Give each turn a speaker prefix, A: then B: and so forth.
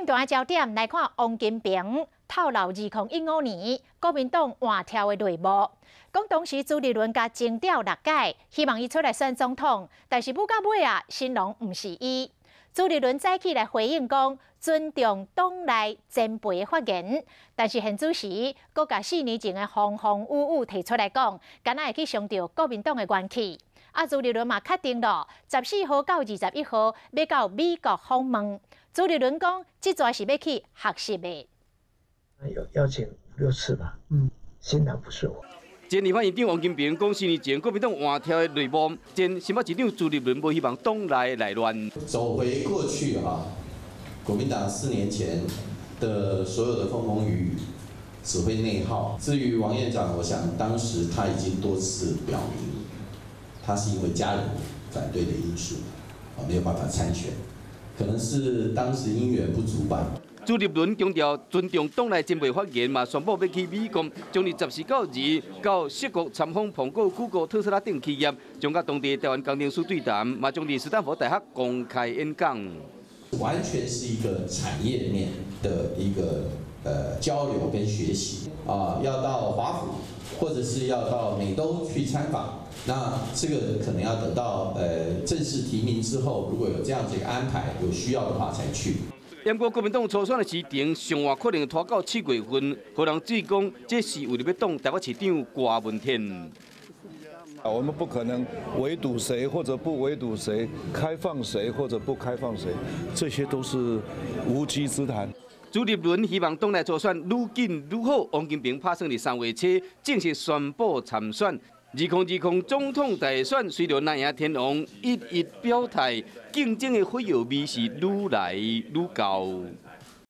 A: 大焦點來看王金平透露2015年國民黨換柱的內幕，講當時朱立倫共徵調六擺，希望伊出來選總統，但是舞到尾啊，新郎毋是伊。朱立倫早起來回應講，尊重黨內前輩的發言，但是現此時，閣共4年前的風風雨雨提出來講，敢若會去傷著國民黨的元氣。啊，朱立倫嘛確定咯，14號到21號欲到美國訪問。朱立倫講，這逝是欲去學習的。
B: 有邀請五六次吧，新郎不是我。
C: 前立法院長王金平講，4年前國民黨換柱的內幕，前新北市長朱立倫無希望黨內來亂。
D: 走回過去哈，國民黨4年前的所有的風風雨雨，只會內耗。至於王院長，我想當時他已經多次表明，他是因為家人反對的因素，啊，沒有辦法參選，可能是當時因緣不足吧。
C: 朱立倫強調尊重黨內前輩發言，嘛宣布欲去美國，將佇14到2到矽谷參訪蘋果、谷歌、特斯拉等企業，將佮當地台灣工程師對談，嘛將佇斯坦福大學公開演講。
D: 完全是一個產業面的一個交流跟學習啊，要到華府或者是要到美東去參訪，那這個可能要等到正式提名之後，如果有這樣子一個安排，有需要的話才去。
C: 不過國民黨初選的時程上晚可能拖到7月份，予人質講這是為著欲擋台北市長郭文天。
E: 我們不可能圍堵誰或者不圍堵誰，開放誰或者不開放誰，這些都是無稽之談。
C: 朱立倫希望黨內初選愈緊愈好，王金平拍算佇3月初正式宣布參選。2020總統大選，隨著藍營天王一一表態，競爭的火藥味是愈來愈厚。